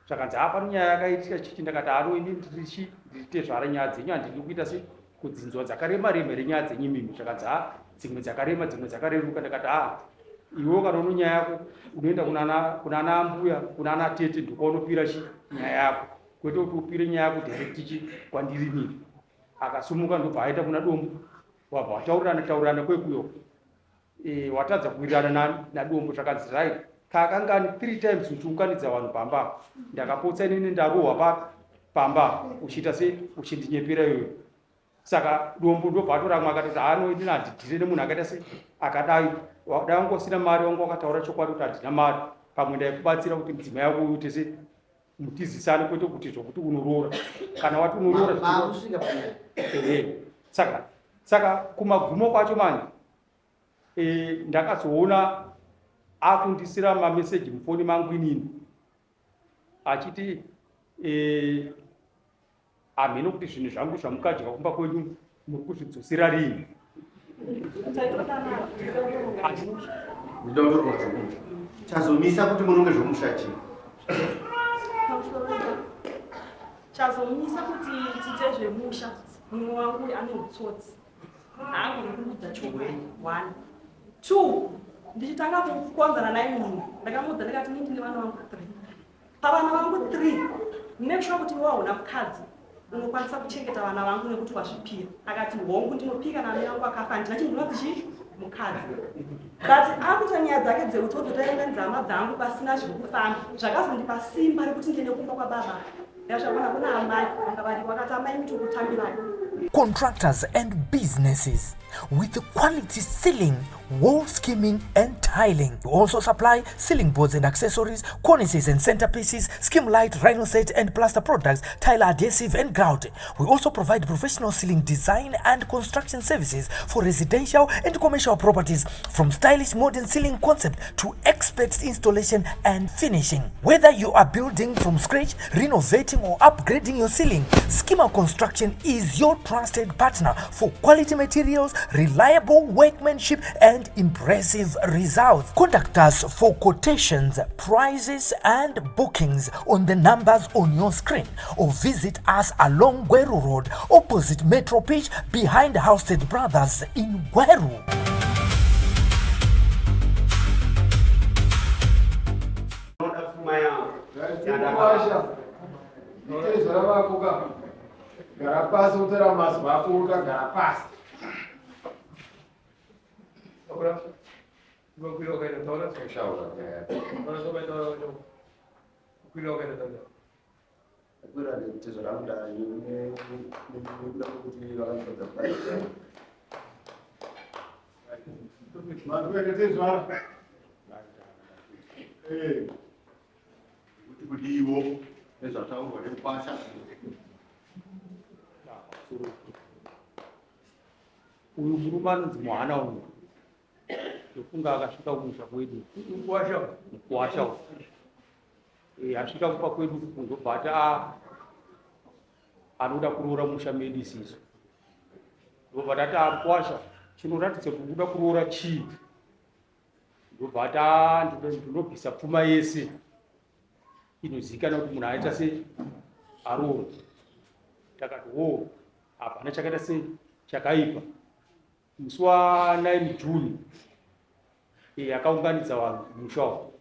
Zvakanzi haa pano nyaya yakaitika chichi ndakati hano ini ndiri chi ndiri tezvara nyaya dzenyu handidi kuita se kudzinzwa dzakarema rema here nyaya dzenyu imimi zvakanzi haa dzimwe dzakarema dzimwe dzakareruka ndakati haa iwewo kana uno nyaya yako unoenda kunana kunana ambuya kunana tete ndokwaunopira chi nyaya yako kwete kuti upire nyaya yako direct chi kwandiri inini akasumuka ndobva aenda kuna dombo wabva wataurirana taurirana kwekuyo e, watadza kuwirirana nani nadombo zvakanzi right kakangani three times uchiunganidza vanhu pamba apa ndakapotsa inini ndarohwa papi pamba uchiita se uchindinyepera iyoyo saka dombo ndobva atoramwa akatoti haano inini handidhire nemunhu akaita se akadai dai wanga usina mari wanga wakataura chokwadi kuti handina mari pamwe ndaikubatsira kuti mudzimai wako uite se mutizisane kwete kuti zvokuti unoroora kana wati unoroora ehe saka saka kumagumo kwacho manje e, ndakazoona akundisira mameseji mufoni mangu inini achiti e, hamheno kuti zvinhu zvangu zvamukadya kumba kwenyu muri kuzvidzosera rini Chazomisa kuti muronge zvomusha chii? Chazomisa kuti tiite zvemusha mumwe wangu uyu ane utsotsi haangoni kuudza chokwadi one two ndichitanga kukonzana naye munhu ndakamuudza ndikati ini ndine vana vangu three Pavana vangu 3 make sure kuti iwe hauna mukadzi unokwanisa kuchengeta vana vangu nekuti wazvipira. Akati hongu ndinopika naamai vangu akafa handina chinhu chinonzi chii mukadzi. But akuita nyaya dzake dzeutoto taunganidza hama dzangu pasina zviri kufamba zvakazondipa simba rekuti ndiende kumba kwababa ndazvaona kuna amai vanga variko vakati amai mitokutambirai. Contractors and businesses with quality ceiling, wall skimming and tiling. We also supply ceiling boards and accessories, cornices and centerpieces, skim light, rhino set and plaster products, tile adhesive and grout. We also provide professional ceiling design and construction services for residential and commercial properties from stylish modern ceiling concept to expert installation and finishing. Whether you are building from scratch, renovating or upgrading your ceiling, Schema Construction is your trusted partner for quality materials, reliable workmanship and impressive results. Contact us for quotations, prices and bookings on the numbers on your screen or visit us along Gweru Road opposite Metro Pitch behind Housted Brothers in Gweru. Gara pasi utora mazwi ako ukagara pasi. Kuti kudiwo nezvataurwa nemukwasha. Uyu murume anonzi Muhana uyu ndofunga akasvika kumusha kwedu mukwasha uyu eh, asvika kumba kwedu ndobva ati ah, anoda kuroora musha medu isisu ndobva tati ah, mukwasha chinoratidza kuti uda kuroora chii ndobva ati ah, ndinobvisa pfuma yese inozivikanwa kuti munhu aita se aroora takati wo hapana chakaita se chakaipa musi wa 9 June eh, akaunganidza vanhu musha umu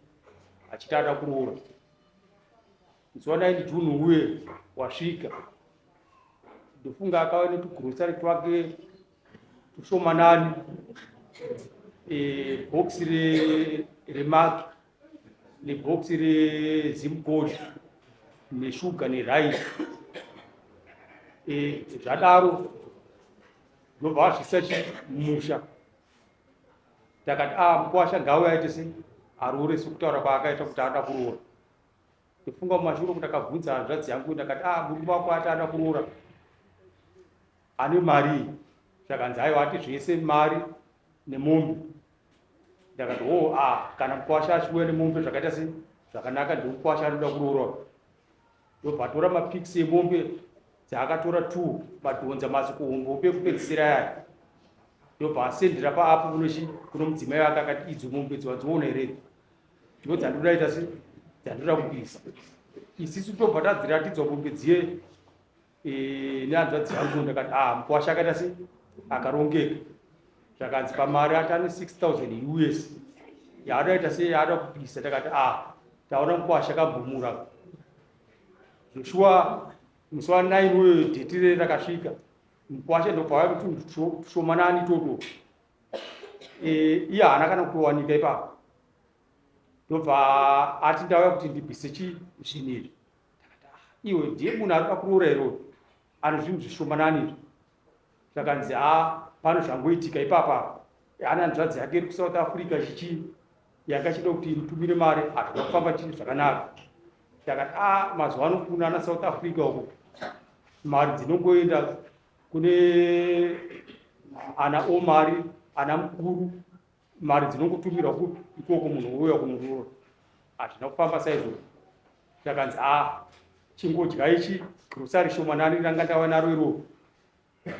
achiti ada kuroora musi wa 9 June uye wasvika ndofunga akauya netugurosari twake tushomanani eh, bhokisi remaki nebhokisi rezimgold neshuga neraisi eh, zvadaro ndobva vazvisa chimusha takati a ah, mukwasha ngauye aite sei aroore sekutaura kwaakaita kuti ada kuroora ndofunga mumashure umu ndakabvunza hanzvadzi yangu ndakati a ah, murume wako ati ada kuroora ane mari zvakanzi aiwa ati zvese mari nemombe ndakati o oh, a ah, kana mukwasha achiuya nemombe zvakaita sei zvakanaka ndomukwasha anoda kuroora ndobva atora mapics emombe dzaakatora two madhonza mazikuhombope ekupedzisira yaya ndobva asendera paapo kunochi kuno mudzimai wake akati idzo mombe dziwadziona here ndo dzandinoda ita se dzandinoda kubisa Isisu tobva tadziratidzwa mombe dziye e, nehanzvadzi yangu ndakati ah mukwasha akaita se akarongeka. Zvakanzi pamari ati ane 6000 US yaada se yaada kupisa. Takati ah taona mukwasha akambomura. Zvoshuwa musi wa 9 uyo dheti rere rakasvika mukwasha ndobva auya kuti tushomanani itoto. E, iye haana kana kutowanika ipapo. Ndobva ati ndauya kuti ndibvise chi zvinhu izvi. Takati ah iwe ndiye munhu ari kuda kuroora here uyu ane zvinhu zvishomanani izvi. Zvakanzi ha pano zvangoitika ipapa ane hanzvadzi yake iri kuSouth Africa chichi yanga ichida kuti imutumire mari hazvina kufamba chinhu zvakanaka. Ndakati a mazuva ano kuna ana South Africa uko mari dzinongoenda kune ana Omari ana mukuru mari dzinongotumirwa kupi ikoko munhu ouya kunoroora hazvina kufamba saizvozvo. Zvakanzi a chingodya ichi grocery shomanani ranga ndava naro iroro.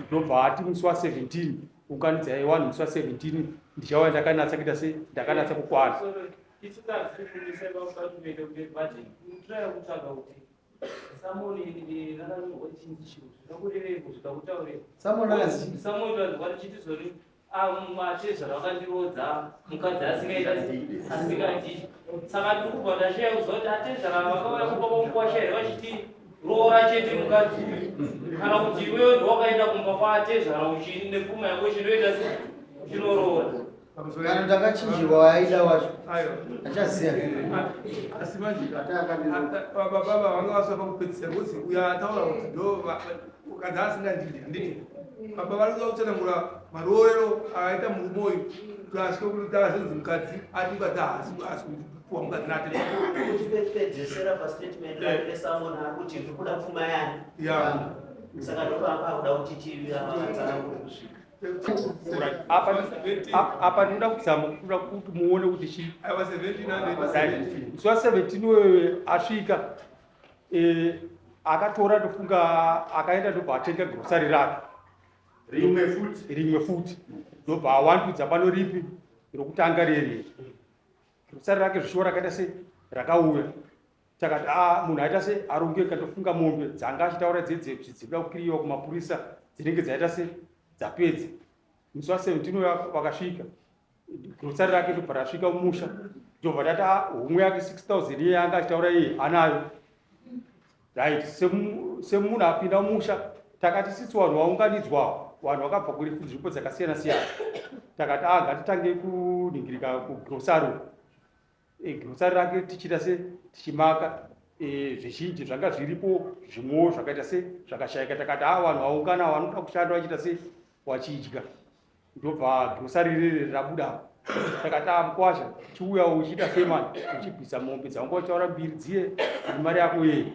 Ndobva ati musi wa 17 unganidzai vanhu musi wa 17 ndichauya ndakanatsa kuita se ndakanatsa kukwana. Atezvara vakandirodza mukadzi asingaita asingadi saka ndiri kubva ndashaya kuziva kuti atezvara vakauya kumba kwamukwasha here vachiti roora chete mukadzi uyu kana kuti iwewe ndowakaenda kumba kwaatezvara uchini nepfuma yako uchinoita se uchinoroora. Kana ndakachinjirwa waaida wacho achaziva. Asi manje baba baba vanga vasava pakupedzisira because uyo ataura kuti ndo ukadzi asingandidi handiti baba vari kuda kutsanangura maroorero akaita murume uyu kuti asvike kuti azonzi mukadzi ati mukadzi haasi haasi kupuwa mukadzi nate. Pedzesera pastatement resamon ari kuti ndiri kuda pfuma yani. Ya. Saka ndopapa kuda kuti tiatsanangure kusvika. Apa apa ndinoda kuzama kuda kuti muone kuti chi aiwa 17 musi wa 17 wewe asvika eh, akatora ndofunga akaenda ndobva atenga grocery rake rimwe futi rimwe futi ndobva awandudza pano ripi rokutanga reri grocery rake zvishuwa rakaita se rakauya. Takati a munhu aita se arongeka ndofunga mombe dzanga achitaura dzedze dzinoda kukiriwa kumapurisa dzinenge dzaita se dzapedza. Musi wa 17 uya vakasvika grocery rake ndobva rasvika mumusha ndobva tati a homwe yake 6000 iye anga achitaura iye anayo. Right semunhu apinda mumusha takati sisi vanhu vaunganidzwa vanhu vakabva kuri kunzvimbo dzakasiyana siyana. Takati a ngatitange kuningirika kugrocery e, grocery rake tichiita se tichimaka e, zvizhinji zvanga zviripo zvimwewo zvakaita se zvakashaika. Takati a vanhu vaungana vanoda kushanda vachiita se wachidya ndobva grocery riri rabuda. Takati a mukwasha chiuya uchiita semani uchibvisa mombe dzawanga uchitaura mbiri dziye nemari yako yeye.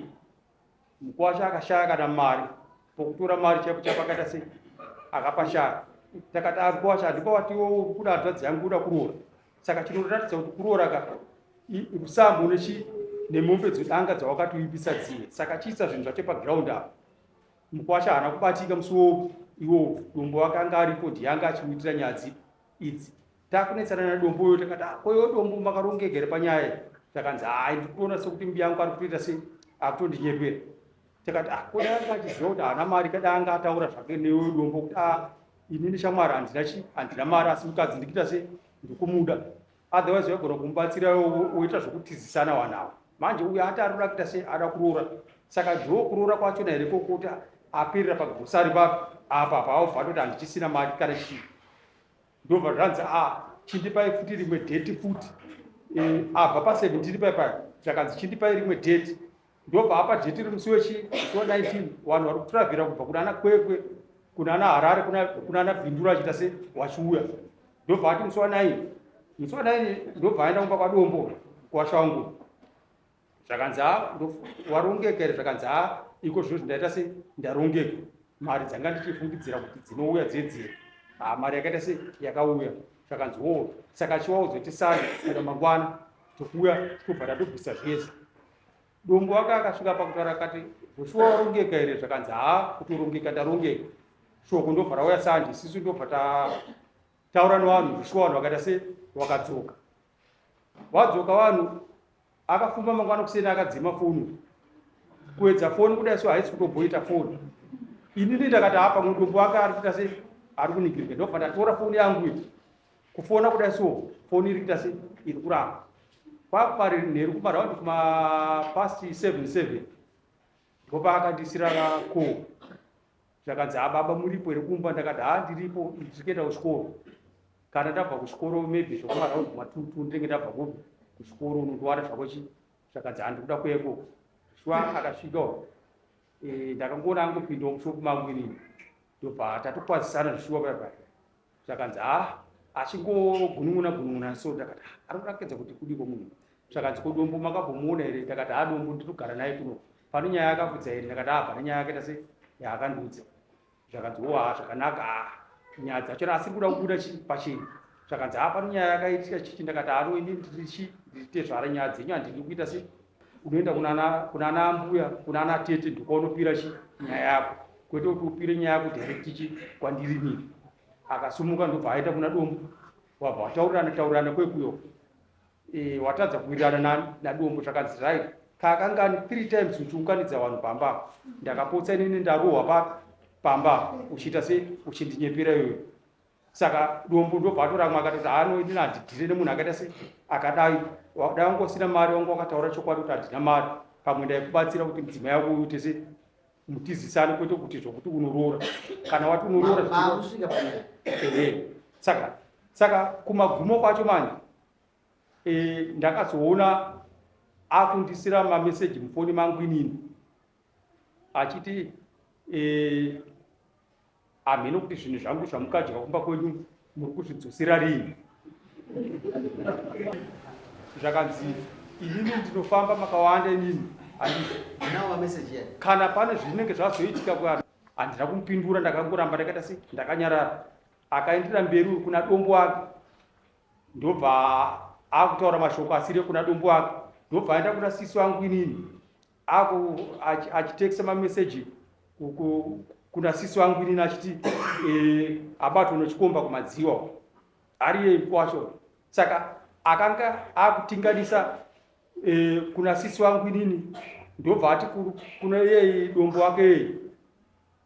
Mukwasha akashaya kana mari pokutora mari chaipo chaipo akaita se akapashaya. Takati a mukwasha handipa watiwo uri kuda hanzvadzi yangu uda kuroora saka chinoratidza kuti kuroora ka rusambo nechi nemombe dzedanga dzawakatoipisa dziye saka chiisa zvinhu zvacho paground apa. Mukwasha haana kubatika musi wo iwowo dombo wake anga aripo ndiye anga achimuitira nyadzi idzi. Takunetsana nadombo uyo takati ah koiwo dombo makarongeka here panyaya iyi. Takanzi hai ndiri kutoona sekuti mbuya yangu ari kutoita se akutondinyepera. Takati ah ko dai anga achiziva kuti haana mari kadai anga ataura zvake newe dombo kuti ah inini shamwari handina chi handina mari asi mukadzi ndikuita se ndikumuda. Otherwise waigona kumubatsira woita zvokutizisana vanhu ava. Manje uyo ati ari kuda kuita se ada kuroora saka ndo kuroora kwachona here kokuti aperera pagosari papi apa apa aobva atoti handichisina mari kana chii. Ndobva zvanzi a chindipai futi rimwe dheti futi e, abva pa 17 pai pai zvakanzi chindipai rimwe dheti ndobva apa dheti remusi wechi musi wa 19 vanhu vari kutravhera kubva kunana Kwekwe kunana Harare kunana Bindura achiita se wachiuya ndobva ati musi wa 9 musi wa 9 ndobva aenda kumba kwaDombo kwaShangu. Zvakanzi a warongeka here zvakanzi a iko zvino ndaita se ndarongeka mari dzanga ndichifungidzira kuti dzinouya dzedziye ha mari yakaita se yakauya. Zvakanzi wo saka chiwaudzo tisare kana mangwana tokuuya tobva tatobvisa zvese. Dombo wake akasvika pakutaura akati Joshua warongeka here zvakanzi ha kutorongeka ndarongeka. Shoko ndobva rauya sandi isisu ndobva tataura nevanhu Joshua vanhu vakaita se vakadzoka. Vadzoka vanhu akafuma mangwana kuseni akadzima foni. Kuedza foni kudai so haisi kutomboita foni. Inini ndakati apa mudombo wake ari kuita sei, ari kunigirika. Ndobva ndatora foni yangu iyi, kufona kudai so foni iri kuita sei, iri kuramba. Kwakupari nheru kumaraundi kuma past 7 7 ndopaakandisira call. Zvakanzi, ha baba muripo here kumba? Ndakati ha ndiripo, ndiri kuenda kuchikoro. Kana ndabva kuchikoro maybe zvokumaraundi kuma 2 ndinenge ndabva kupi kuchikoro, unondiwana zvako chi. Zvakanzi ha ndikuda kuuya ikoko. Shuwa akasvikawo, ndakangoona angopindawo mushopu mangu inini, ndobva tatokwazisana zvishuwa paya paya. Zvakanzi ha achingogunun'una gunun'una so. Ndakati ari kurakidza kuti kudiko munhu. Zvakanzi, ko Dombo makambomuona here? Ndakati ha Dombo ndinogara naye kuno. Pane nyaya yakakudza here? Ndakati ha pane nyaya yakaita se yaakandiudza. Zvakanzi, o ha zvakanaka, ha nyaya dzacho asiri kuda kubuda chi pachena. Zvakanzi, ha pane nyaya yakaitika chichi. Ndakati hano ini ndiri chi, ndiri tezvara, nyaya dzenyu handidi kuita se unoenda kunana mbuya, kunana tete, ndokwaunopira chi nyaya yako, kwete kuti upire nyaya yako direct chi kwandiri nini. Akasumuka ndobva aenda kuna Dombo, wabva wataurirana taurirana kwekuyo. Watadza kuwirirana naDombo. Zvakanzi right, kakangani three times uchiunganidza vanhu pamba, ndakapotsa inini ndarohwa pamba uchiita se uchindinyepera iyoyo. Saka Dombo ndobva atoramwa, akatoti haano inini handidhire nemunhu akaita se akadai. Dai wanga usina mari wanga wakataura chokwadi kuti handina mari, pamwe ndaikubatsira kuti mudzimai wako uyu tese mutizisane, kwete kuti zvokuti unoroora kana wati unoroora. Maakusvika panyaya. Ehe, saka kumagumo kwacho manje, ndakazoona akundisira mameseji mufoni mangu inini achiti, hamheno kuti zvinhu zvangu zvamukadya kumba kwenyu muri kuzvidzosera rini. Zvakanzi, inini ndinofamba makawanda inini handiti. Nawo mameseji aya. Kana pane zvinenge zvazoitika kuvanhu. Handina kumupindura, ndakangoramba ndakaita se ndakanyarara. Akaendera mberi uyu kuna Dombo ake, ndobva akutaura mashoko asiri kuna Dombo ake, ndobva aenda kuna sisi wangu inini, achitekisa mameseji kuna sisi wangu inini achiti, abatwa nechikomba kumadziwa uko. Ari iye wacho. Saka akanga akutinganisa kuna sisi wangu inini, ndobva ati kuna iyeye Dombo wake iyeye,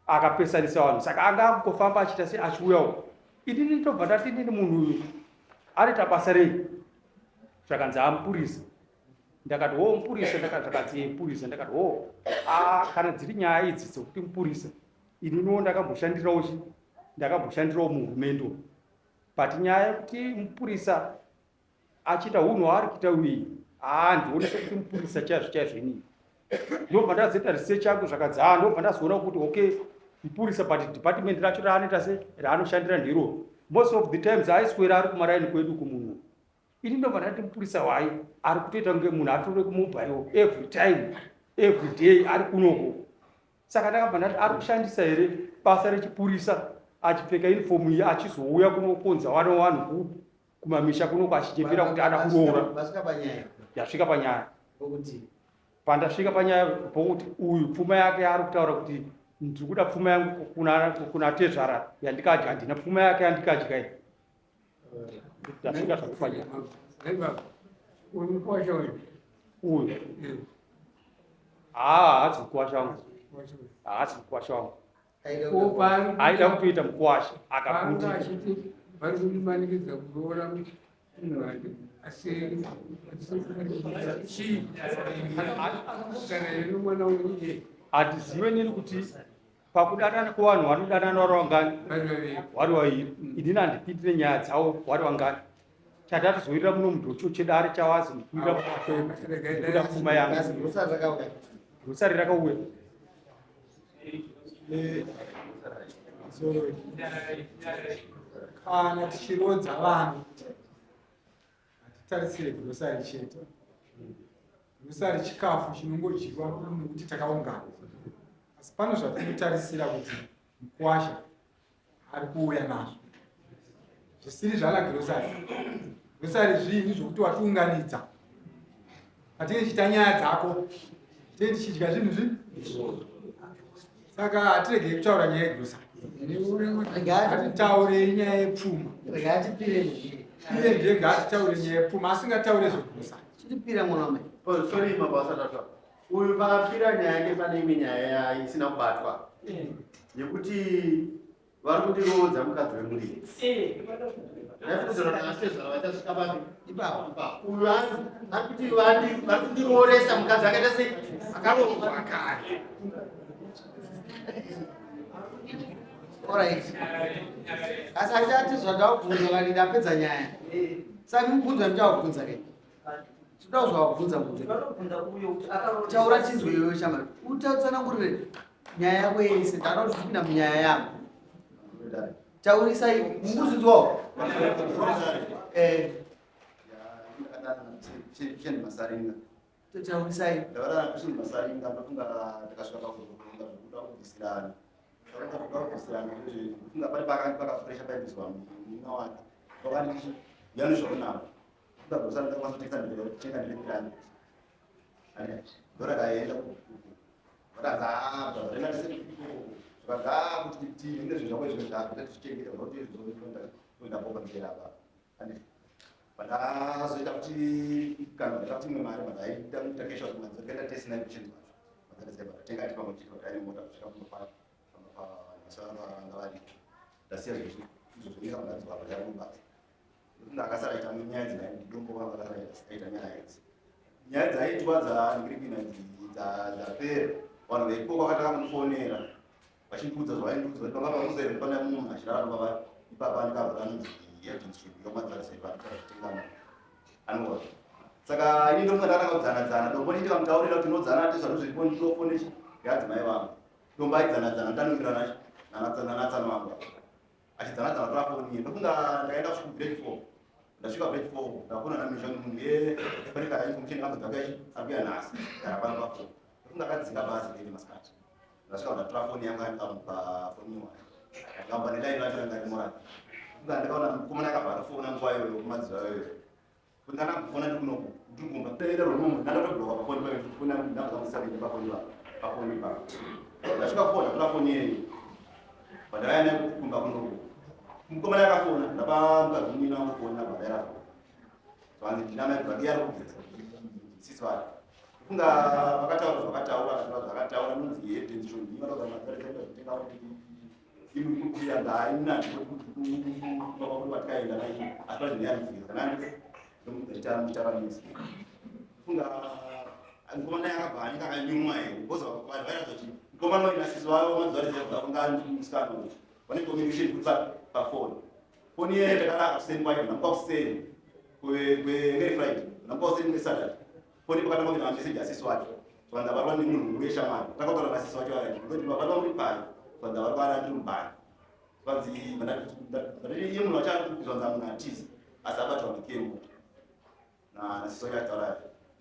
akapesanisa vanhu. Saka anga akungofamba achiita se achiuyawo. Inini ndobva ndati, inini munhu uyu anoita basa rei? Zvakanzi, amupurisa. Ndakati, ho mupurisa? Zvakanzi, mupurisa. Ndakati, ho kana dziri nyaya idzi dzekuti mupurisa, ininiwo ndakamboshandirawo chi ndakamboshandirawo muhurumende, but nyaya yekuti mupurisa achiita unhu hwaari kuita uyi, haa ndione sekuti mupurisa chaizvo chaizvo. Inini ndobva ndazoita research yangu. Zvakanzi, haa ndobva ndazoona kuti okay, mupurisa, but department racho raanoita se raanoshandira ndiro, most of the times aiswera ari kumaraini kwedu kumunhu. Ini ndobva ndati, mupurisa wai ari kutoita kunge munhu atore kumobile every time, every day ari kunoko. Saka ndakabva ndati, ari kushandisa here basa rechipurisa achipfeka uniform iyi, achizouya kunokonza vana vanhu kumamisha kunoko achichepera kuti ada kuroora? Vasvika panyaya. Yasvika panyaya. Pokuti Pandasvika panyaya pokuti uyu pfuma yake yaari kutaura kuti ndiri kuda pfuma yangu kuna tezvara yandikadya, handina pfuma yake yandikadya iyi. Ndasvika zvakupanyaya. Uyu mukwasha uyu. Uyu haa haasi mukwasha wangu, haasi mukwasha wangu. Aida kutoita mukwasha akakuti achiti vari kundimanikidza kuroora munhu asi chii akagara here nomwana uyu? Hatizive nini kuti pakudanana kwevanhu vanodanana vari vangani, vari vaviri. Inini handipindire nyaya dzavo, vari vangani. Chandatozoirira muno mudhocho chedare chavazi ndikuira kuda pfuma yangu. Grocery rakauya. Grocery rakauya. Sorry. Kana tichirodza vanhu hatitarisire grocery chete. Grocery chikafu chinongodyiwa nekuti takaungana, asi pano zvatinotarisira kuti mukwasha ari kuuya nazvo zvisiri zvana grocery. Grocery zvinhu zvokuti watiunganidza, patinenge tichiita nyaya dzako tinenge tichidya zvinhu zvi. Saka hatiregei kutaura nyaya yegrocery, hatitaurei nyaya yepfuma. Regai tipire njiri. Iye ndiye ngaatitaure nyaya yepfuma, asingataure zvegrocery. Chitipira mwana wamai. Oh, sorry, mabasa tata. Uyu pakapira nyaya yake pane imwe nyaya isina kubatwa yekuti vari kundiroodza mukadzi wemuridzi. Ndaifungidzira kuti atezvara vachasvika papi ipapo. Uyu ari kuti vari kundirooresa mukadzi akaita sei akaroorwa kare. Alright. Asi achati zvandakubvunza kani ndapedza nyaya. Saka mubvunzo ndichakubvunza ke. Tinoda kuzvakubvunza mubvunzo. Taura tinzwe iwewe shamwari. Utatsanangurire nyaya yako yese. Ndada kuti tipinda munyaya yako. Taurisai mukuzvinzwawo. Eh. Masaringa. Taurisai. Ndakadana kuchini masaringa ndofunga ndakasvika pakuzoronga zvekuda kubvisirana. Ndakaronga zvekuda kubvisirana ndofunga pane pakapresha paibviswa munin'ina wake. Wakanditi yani zvaunazvo. Ndakabvisana ndakakwanisa kutengesa nditenga ndiri ndorakaenda vakanzi haa brother tese zvikanzi haa kuti tine zvinhu zvako izvo zvakuita tichengeta zvakuti izvo ndaboka mchera apa anditi pandazoita kuti kana ndaita kuti imwe mari pandaita kuita kesha kuti madziro kaita tese nayo kuchinzi vacho madziro tenga ati pamwe chete kuti aine mota kusvika kumba pamba pavanhu vari ndasiya zvezvi izvo zvoita kugadzirwa apa ndari Ndofunga akasara aita nyaya dzinadombo vanga akasara aita nyaya idzi. Nyaya dzaiitwa dzandirikuina dzapera vanhu veikoko vakatanga kundifonera vachindiudza zvavaindiudza kuti panga pamuzaire pane munhu achirara pamba ipapa anekabva anonzi yedinshiyomadzarisepatenga anoona saka ini ndofunga ndakatanga kudzanadzana dombo nditi kamutaurira kuti unodzana tezvano zviripo ndinofonechi yadzimai vangu dombo aidzanadzana ndanomirana nanatsano vangu achidzana dzana tora foni iye ndofunga ndakaenda kusvika grade 4 ndasvika grade 4 ndakona namisha munhu ye pane ka information yangu dzaka ichi akuya nhasi gara pano pa 4 ndofunga akadzinga bhazi riri masikati ndasvika ndatora foni yangu andikamupa foni iwayo ndikamupa nelaini racho ranga riri morani ndofunga ndakaona mukomana akabva atofona nguva iyoyo kumadziva iyoyo Kundana kufona ndi kunoku ndiri kumba ndaenda room ndatobloka pafoni pake kufona ndakuzamusabinde pafoni pa pafoni pa ndasvika kufona tora foni yeyi pandakaya naye kumba kunoku mukomana akafona ndapa mukadzi munina wangu foni nabva daira foni zvanzi ndina mai brother yari kubvisa sisi vake kufunga vakataura zvakataura akataura zvakataura nonzi yedension inoda kutenga kuti imikukwira ndaina kwatikaenda nai asi pazvineyarikubvisa nani ndomuitaranisa funga mukomana yakabva anenge akanyumwa here because vanhu vairatidza kuti mukomana waina sisi vavo mazuva musikana uyu vane communication kuti pafoni foni yeye takarara kuseni kwacho ndamuka kuseni kwengeri friday ndamuka kuseni kwesaturday foni pakatanga kuita mameseji asisi wacho zvanzi abatwa nemunhu uye shamwari takataura nasisi wacho vaiti kuti vabatwa muri pai zvanzi abatwa ari andiri mubhani zvanzi ndati iye munhu wacho ari zvanzi amunhu atiza asi abatwa nekemota nasisi wacho achitaura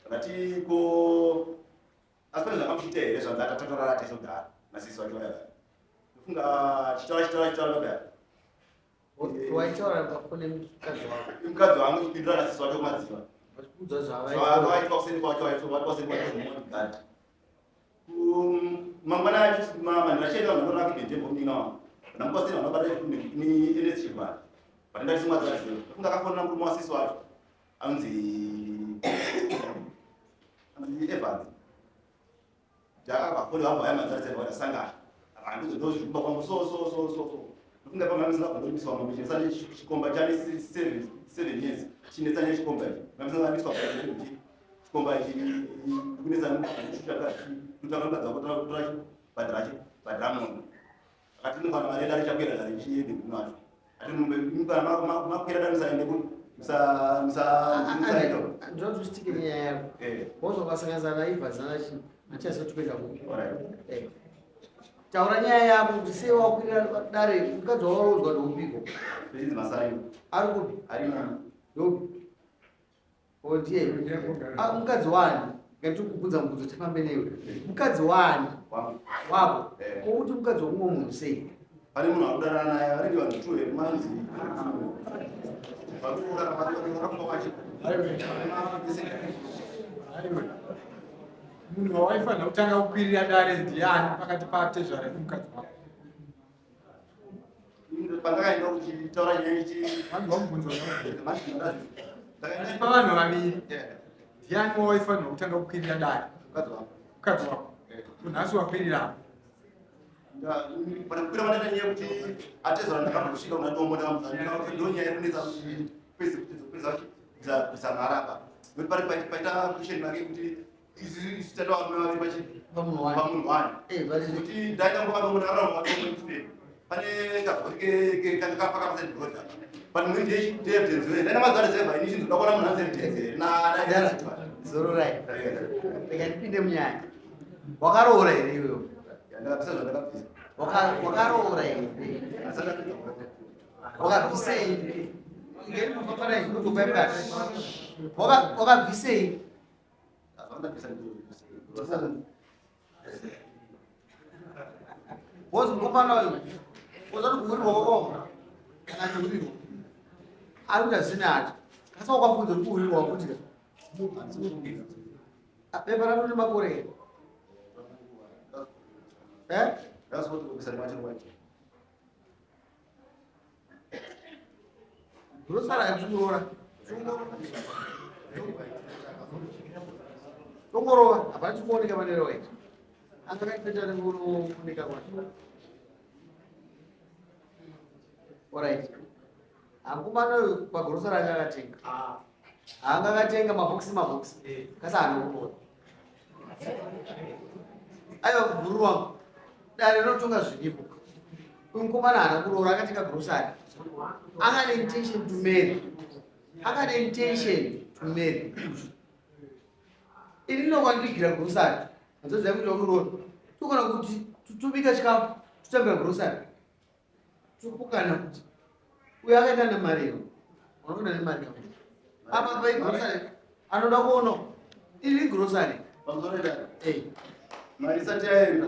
ndati ko asi pane zvakamuchiita here zvanzi atatatorara tese kudhara nasisi wacho vaya ndofunga chitaura chitaura chitaura kudhara Waitaura pafoni mukadzi wako. Mukadzi wangu chipindura nasisi wacho kumadziva. Vachikuudza zvavaitwa. Zvavaitwa kuseni kwacho vaitwa kuseni kwacho zvimonigadi. Mangwana acho vanhu vachienda vanhu vanorapa kudentembo munin'ina wangu. Vana mukoseni vanobata ni NS Chigwada. Vatenda tisimwa dzazio. Ndofunga akafonera murume wasisi wacho. Anonzi anonzi Evans. Ndakavafoni vangu vaya manzara dzaiva tasangana. Akandiudza ndozvikumba kwangu so so so so so. Ndofunga pamwe musina kundobiswa mombe chinetsa chikomba chane 7 years chinetsa nechikomba ichi. Mamisina kundobiswa kuti chikomba ichi kunetsa kutanga mukadzi wako tora bhadhara chi bhadhara mombe. Akati ndinofana mari yedare chakwira dare chiende kuno acho. Ati mombe kana makwira dare musaende kuno. Musa musa musaenda. Ndinoda kuti usitike nenyaya yako. Wozwa ukasanganisa naIva zana chi achazoti kuenda kupi. Eh. Taura nyaya yako kuti sei wakwira dare mukadzi wawarodzwa ndoupiko. Zvinzi Masaringa. Ari kupi? Ari muno. Ndoupi? Oh ndiye. Ah, mukadzi wani? Ngatikubvunza mubvunzo tifambe newe. Mukadzi wani? Wangu. Wako. Eh. Ko kuti mukadzi womumwe munhu sei? Pane munhu akudanana naye vanenge vanhu two here manzi. Varikuurara varikufa kwacho. Munhu wawaifanira kutanga kukwirira dare ndiani pakati patezvara nemukadzi wako? Pandakaenda kuchitaura nyaya ichi. Vanhu vamubvunza Pakati pavanhu vaviri ndiani wawaifanira kutanga kukwirira dare? Mukadzi wangu. Mukadzi wako. Nhasi wakwirira. Pana kukwira vanoita nyaya yekuti atezvara ndakambosvika kuna dombo ndakamuzaa kuti ndo nyaya yekunetsa kuti pese kupedza kuisa mhara apa nekuti pari paita question make kuti isu tata varume vaviri pachi pamunhu wani kuti ndaita nguva dombo ndakaramba vadombo pane kavhori kanga kapaka paside road apa but mwe ndeevidence here ndaina mazuva reserva ini chinzi kuda kuona munhu anzi evidence here na zororai rega ndipinde munyaya wakaroora here iwewe ndakabvisa zvandakabvisa wakaroora here wakabvisei wakabvisei wozi mukomana uyu uzati kuhurirwa kwakaoma kana chihurirwa ari kuita zvisina ati kasi wakabvunza uri kuhurirwa wakuti bepa rako rine makore here eh? Rosara yatikuroora. Tongorova hapana chikuoneka manero waita. Anga kaipeta nekuoneka kwacho. Alright. Hakumana uyu pagorosara anga akatenga. Anga akatenga mabhokisi mabhokisi. Kasi haana kuroora. Aiwa bhuru wangu. Dare rinotonga zviripo. Uyu mukomana haana kuroora akatenga grocery. Akane intention to marry. Akane intention to marry. Ini ndinokwandigira grocery. Hanzoziva kuti wakuroora. Tokona kuti tobika chikafu totambira grocery. Topokana kuti uyu akaenda nemari iyo. Unoenda nemari iyo. Apa pa grocery anoda kuona iri grocery. Pamusoro dare. Eh. Mari isati yaenda.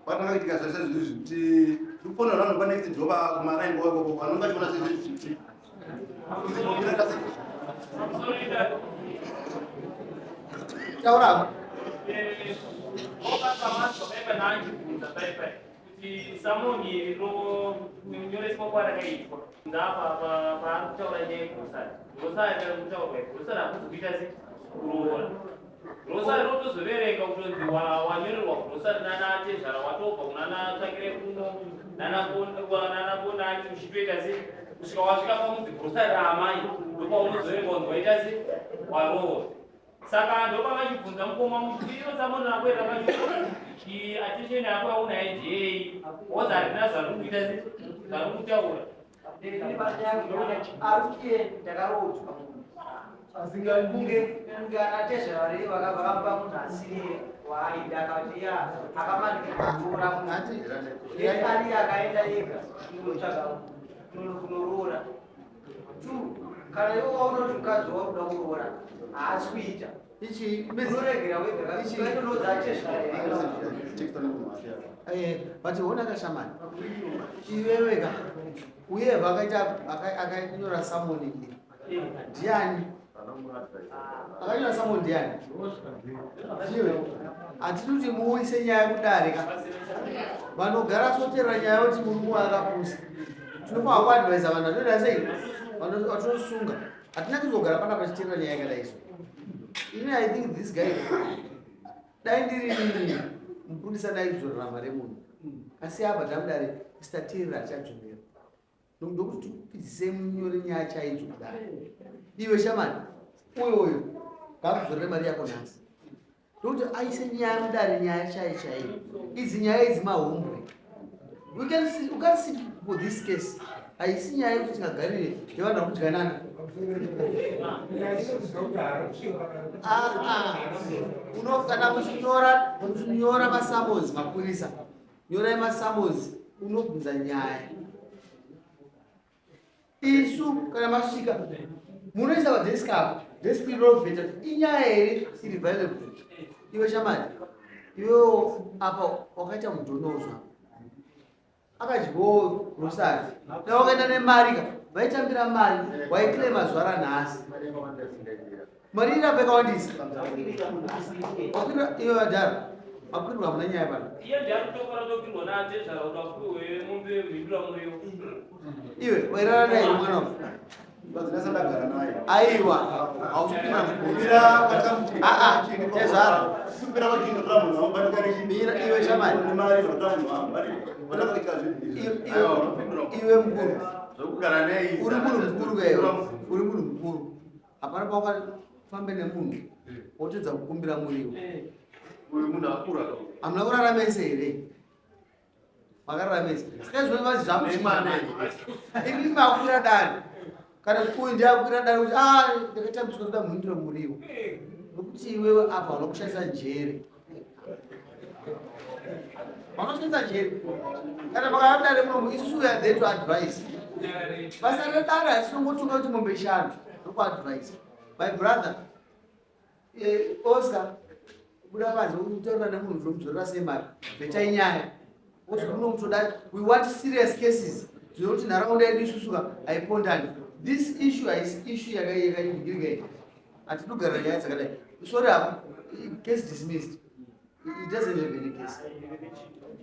Patanga kuitika zvese zviri zvikuti tikufonera vanhu pa next door kumaraini kwako vanonga vachiona zvese zviri zvikuti. Taura hako. Kuti samoni rinonyoreswa kwarakaitwa ndapa paari kutaura nyaya yegrosari grosari rari kutaurwa grosari hakuzi kuita se kuroora grosari rotozoverenga kutonzi wanyorerwa grosari nana tezvara watobva kunana tsvakire kuno nana konani uchitoita se kusvika wasvika pakunzi grosari raamai ndopaunozoverenga kunzi waita se waroora Saka ndopavachibvunza mukoma muti iro samoni rako iri rakachi attention yako yaunayo ndeyei woza harina zvariri kuita se zvariri kutaura Arikuti ndakarodzwa kunge kunge anatezvara vari vakamupa munhu asiri waaida akati ya akamanikidza kuroora munhu ari akaenda ega kunotsvaga kunoroora Two, kana iwe waona kuti mukadzi wauri kuda kuroora haasi kuita ichi unoregera wega unoza achezvara here but ona kashamani iwewe ka uye vakaita akanyora samoni iyi ndiani akanyora samoni ndiani ndiwe hatidi kuti muuyise nyaya kudare ka vanogara soterera nyaya yoti murume akapusa tinofanira kuadvisa vanhu vanoita sei vatinosunga hatina kuzogara pana pachiterera nyaya yakadai so ini i think this guy dai ndiri mupurisa ndaidzorera mari yemunhu asi apa tamudare isitateerera achadzorera ndokuti tikupizise munyore nyaya chaidzo kudai iwe shamani uyo uyo ngakudzorere mari yako nhasi ndokuti aise nyaya mudare nyaya chaiyo chaiyo idzi nyaya idzi mahumbwe we can see, we can see for this case haisi nyaya yekuti tingagarire yevanhu vari kudyanana ah, ah. kana muchinyora muchinyora masamozi mapurisa nyorai masamozi unobvunza nyaya isu kana masvika munoisa padesk apo desk rinovheta kuti inyaya here iri available iwe shamari iwewo apa wakaita mudhonozwa akadyiwo rosari da wakaenda nemari ka vaitambira mari waiclaima zuva ranhasi mari iri apa yakawandisa iwe vadhara makwirwa hamuna nyaya pano iye ndiye arikutokora topirwa naatezvara kuti apiwe mombe mhindura muriwo iwe wairara naye mwana wangu. Aiwa, hausipinda ah, tezvara. Mira iwe shamari. Iwe mukuru. Uri munhu mukuru ka iwe. Uri munhu mukuru. Hapana paukafambe nemunhu wotedza kukumbira muriwo. Hamuna kurarama ese here? Makararamisa. Saka izvozvo vazi zvamuchimwana. Imi makwira dare. Kana uyu ndiye akwira dare kuti ah ndakatambiswa kuda mhinduro muriwo. Nokuti iwewe apa unokushandisa njere. Vanoshandisa njere. Kana makauya dare munomu isusu we are there to advise. Basa redare harisinongotunga kuti mombe shanu. Ndokuadvise. My brother, Eh, Oscar, buda panze utaura nemunhu zvomudzorera sei mari bhetai nyaya ozi muno mutoda we want serious cases dzinoti nharaunda yedu isusuka haipondani this issue haisi issue yakaigirika iyi hatinogarira nyaya dzakadai sorry hako case dismissed it doesn't have any case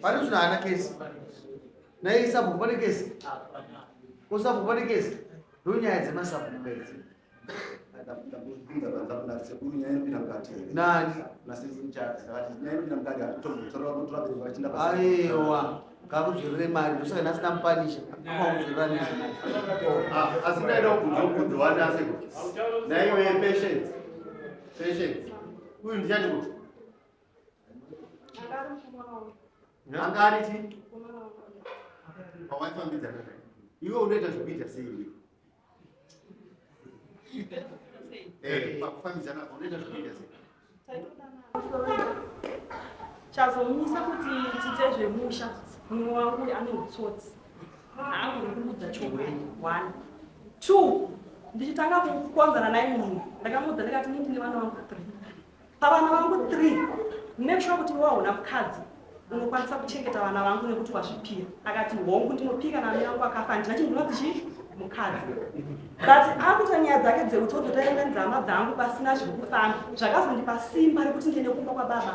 pane zvino haana case naye sabhuku pane case osabhuku pane case ndonyaya dzemasabhuku idzi Nani? Aiwa, ngakudzorere mari ndosaka nhasi ndamupanisha akakudzorera nezvemari. Ah, asi ndaida kubvunza mubvunzo wani asi naiwe patience patience uyu ndichani kuti anga ari chi pawaifambidzana naye iwe unoita zvekuita sei iwe Eh, pakufambidzana unoita zvekuita sei? Chazomisa kuti tiite zvemusha mumwe wangu uyu ane utsotsi haangoni kuudza chokwadi one two ndichitanga kukonzana naye munhu ndakamuudza ndikati ini ndine vana vangu three Pavana vangu 3 make sure kuti iwe hauna mukadzi unokwanisa kuchengeta vana vangu nekuti wazvipira. Akati hongu ndinopika namai vangu akafa handina chinhu chinonzi chii mukadzi. But akuita nyaya dzake dzeutsotso taendanidza hama dzangu pasina zviri kufamba zvakazondipa simba rekuti ndiende kumba kwababa.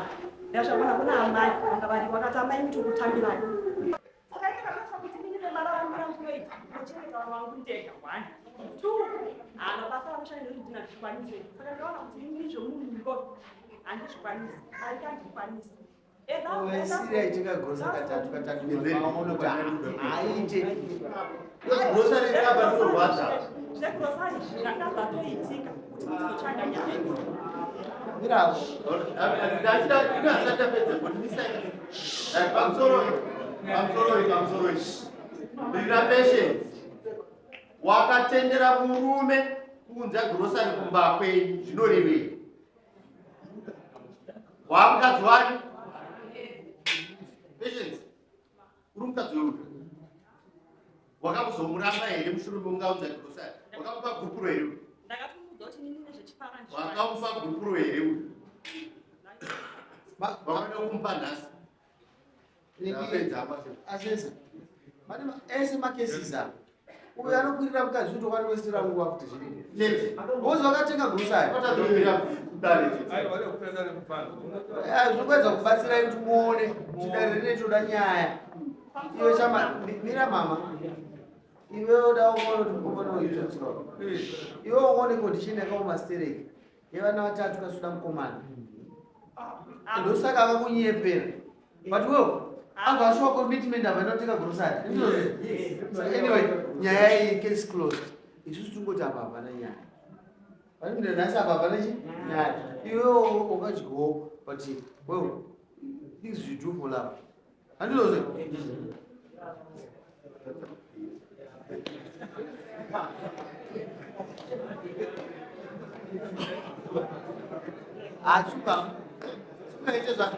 Ndakazvaona kuna amai vanga variko akati amai mitokutambirai. Saka iye ndakatya kuti inini nemararamiro andinoita ndinochengeta vana vangu ndega one two haana basa ranoshanda nekuti ndina ndizvikwanise saka ndikaona kuti inini zvemunhu handizvikwanisi arika handikwanisi Siri aitika grosa katatu katatu maona kuti haaite. Grosa rekaba rinorwadza. Zvegrosa izvi zvanga zvatoitika kuti ndizotsvaga nyaya idzi. Mirawo. Ndachida ndapedza kuti misai. Pamusoro pamusoro pamusoro ndina patience. Wakatendera murume kuunza grocery kumba kwenyu zvinorevei? Wamukadzi wani? Patience. Uri mukadzi weuyu. Wakamuzomuramba here mushure mekunge aunza grocery? Wakamupa gupuro here uyu? Ndakatomuudza kuti nini nezvechipara Wakamupa gupuro here uyu? Wakada kumupa nhasi. Ndapedza apa. Asesa. Pane ese macases apa. Uyu anokwirira mukadzi kuti wakaniwesitira nguva kuti zvidini. Chete. Wozi wakatenga grocery. Watatokwira kudare chete. Eh, zvinokuedza kubatsirai kuti muone kuti dare rine choda nyaya. Iwe chama mira mama. Iwe uda uone kuti mukomana uyu itsotsi Iwe uone condition yakaoma stereki. Yevana vatatu kasuda mukomana. Ndosaka akakunyepera. But well, abva ashuwa commitment apa inotenga grocery. So anyway, nyaya iyi case closed. Isusu tingoti apa hapana nyaya. Pane nhasi apa hapana chi nyaya. Iwe ukadyawo but well, things you do for love. Handizvozvo? Atsuka. Tsuka ite zva.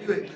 Iwe.